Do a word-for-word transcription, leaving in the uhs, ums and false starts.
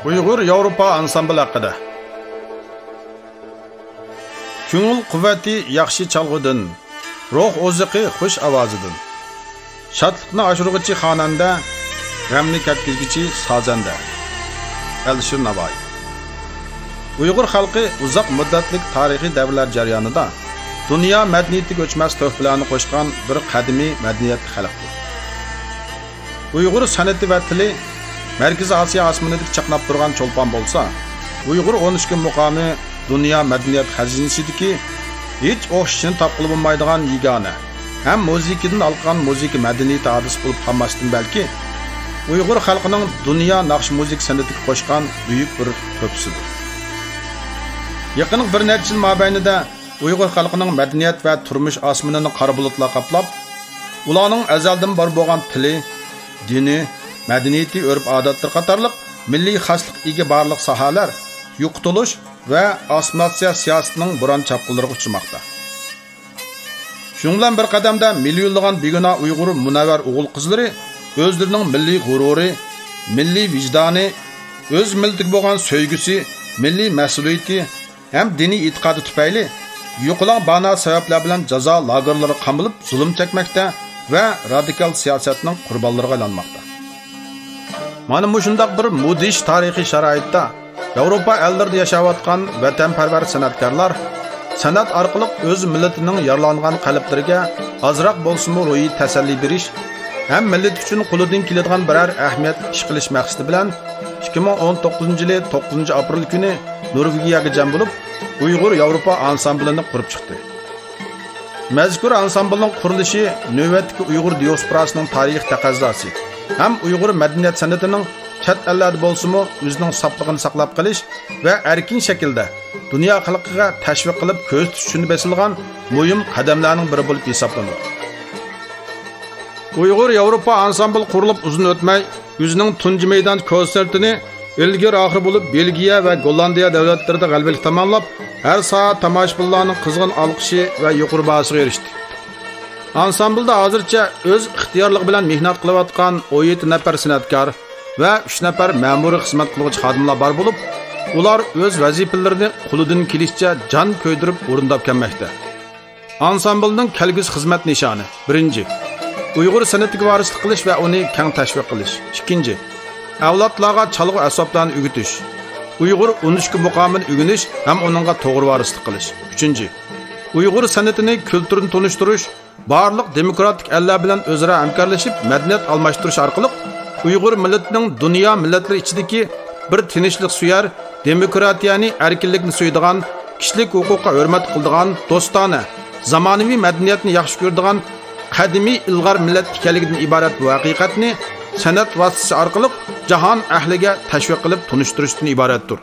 ئۇيغۇر ياۋروپا ئانسامبىل ھەققىدە. كۆڭۈل قۇۋۋىتى ياخشى چالغۇدىن، روھ ئوزۇقى خۇش ئاۋازىدىن. شادلىقنى ئاشۇرغۇچى خانەندە، غەمنى كەتكۈزگۈچى سازەندە. ئەلىشىر ناۋايى. ئۇيغۇر خەلقى ئۇزاق مۇددەتلىك تارىخىي دەۋرلەر جەريانىدا دۇنيا مەدەنىيىتىگە ئۆچمەس تۆھپىلەرنى قوشقان بىر قەدىمىي مەدەنىيەتلىك خەلقتۇر. ئۇيغۇر سەنئىتى ۋە تىلى مەركىزىي ئاسىيا ئاسمىنىدىكى چاقناپ تۇرغان چولپان بولسا، ئۇيغۇر ئون ئىككى مۇقامى دۇنيا مەدەنىيەت خەزىنىسىدىكى ھېچ ئوخشىشىنى تاپقىلى بولمايدىغان يېگانە ھەم مۇزىكىدىن ھالقىغان مۇزىكا مەدەنىيىتى ھادىسىسى بولۇپ قالماستىن بەلكى، ئۇيغۇر خەلقىنىڭ دۇنيا ناخشا مۇزىكا سەنئىتىگە قوشقان بۈيۈك بىر تۆھپىسىدۇر. يېقىنقى بىر نەچچە يىل مابەينىدە ئۇيغۇر خەلقىنىڭ مەدەنىيەت ۋە تۇرمۇش ئاسمىنىنى قارا بۇلۇتلار قاپلاپ، ئۇلارنىڭ ئەزەلدىن بار بولغان تىلى، دىنى، مەدەنىيىتى، ئۆرپ-ئادەتلىرى قاتارلىق مىللىي خاسلىققا ئىگە بارلىق ساھەلەر يوقىتىلىش ۋە ئاسسىمىلياتسىيە سىياسىتىنىڭ بوران چاپقۇنلىرىغا ئۇچرىماقتا. شۇنىڭ بىلەن بىر قەدەمدە مىليونلىغان بىگۇناھ ئۇيغۇر مۇنەۋۋەر ئوغۇل-قىزلىرى ئۆزلىرىنىڭ مىللىي غۇرۇرى، مىللىي ۋىجدانى، ئۆز مىللىتىگە بولغان سۆيگۈسى، مىللىي مەسئۇلىيىتى، ھەم دىنىي ئېتىقادى تۈپەيلى يوقىلاڭ بانا سەۋەبلەر بىلەن جازا لاگېرلىرىغا قامىلىپ زۇلۇم چەكمەكتە ۋە رادىكال سىياسەتنىڭ قۇربانلىرىغا ئايلانماقتا. مانا مۇشۇنداق بىر مۇدھىش تارىخىي شارائىتتا ياۋروپا ئەللىرىدە ياشاۋاتقان ۋەتەنپەرۋەر سەنئەتكارلار سەنئەت ئارقىلىق ئۆز مىللىتىنىڭ يارىلانغان قەلبلىرىگە ئازراق بولسىمۇ روھىي تەسەللى بېرىش ھەم مىللىتى ئۈچۈن قولىدىن كېلىدىغان بىرەر ئەھمىيەتلىك ئىش قىلىش مەقسىتى بىلەن ئىككى مىڭ ئون توققۇزىنچى يىلى توققۇزىنچى ئاپرېل كۈنى نورۋېگىيەگە جەم بولۇپ، ئۇيغۇر ياۋروپا ئانسامبىلىنى قۇرۇپ چىقتى. مەزكۇر ئانسامبىلنىڭ قۇرۇلۇشى نۆۋەتتىكى ئۇيغۇر دىياسپوراسىنىڭ تارىخىي تەقەززاسى ھەم ئۇيغۇر مەدەنىيەت سەنئىتىنىڭ چەت ئەللەردە بولسىمۇ ئۆزىنىڭ ساپلىقىنى ساقلاپ قېلىش ۋە ئەركىن شەكىلدە دۇنيا خەلقىگە تەشۋىق قىلىپ كۆرسىتىش ئۈچۈن بېسىلغان مۇھىم قەدەملەرنىڭ بىرى بولۇپ ھېسابلىنىدۇ. ئۇيغۇر ياۋروپا ئانسامبىل قۇرۇلۇپ ئۇزۇن ئۆتمەي، ئۆزىنىڭ تۇنجى مەيدان كونسېرتىنى ئىلگىرى ئاخىرى بولۇپ بېلگىيە ۋە گوللاندىيە دۆلەتلىرىدە غەلىبىلىك تاماملاپ، ھەر ساھە تاماشىبىنلارنىڭ قىزغىن ئالقىشى ۋە يۇقىرى باھاسىغا ئېرىشتى. ئانسامبىلدا ھازىرچە ئۆز ئىختىيارلىقى بىلەن مېھنەت قىلىۋاتقان ئون يەتتە نەپەر سەنئەتكار ۋە ئۈچ نەپەر مەمۇرىي خىزمەت قىلغۇچى خادىملار بار بولۇپ، ئۇلار ئۆز ۋەزىپىلىرىنى قولىدىن كېلىشىچە جان كۆيدۈرۈپ ئورۇنداپ كەلمەكتە. ئانسامبىلنىڭ كەلگۈسى خىزمەت نىشانى: بىرىنچى، ئۇيغۇر سەنئىتىگە ۋارىسلىق قىلىش ۋە ئۇنى كەڭ تەشۋىق قىلىش. ئىككىنچى، ئەۋلادلارغا چالغۇ ئەسۋابلارنى ئۆگىتىش، ئۇيغۇر ئون ئىككى مۇقامىنى ئۆگىنىش ھەم ئۇنىڭغا توغرا ۋارىسلىق قىلىش. ئۈچىنچى، ئۇيغۇر سەنئىتىنى، كۈلتۈرىنى تونۇشتۇرۇش، بارلىق دېموكراتىك ئەللەر بىلەن ئۆزئارا ھەمكارلىشىپ، مەدەنىيەت ئالماشتۇرۇش ئارقىلىق ئۇيغۇر مىللىتىنىڭ دۇنيا مىللەتلىرى ئىچىدىكى بىر تىنچلىقسۆيەر، دېموكراتىيەنى، ئەركىنلىكنى سۆيىدىغان، كىشىلىك ھوقۇققا ھۆرمەت قىلىدىغان، دوستانە، زامانىۋى مەدەنىيەتنى ياخشى كۆرىدىغان قەدىمىي ئىلغار مىللەت ئىكەنلىكىدىن ئىبارەت بۇ ھەقىقەتنى سەنئەت ۋاسىتىسى ئارقىلىق جاھان ئەھلىگە تەشۋىق قىلىپ تونۇشتۇرۇشتىن ئىبارەتتۇر.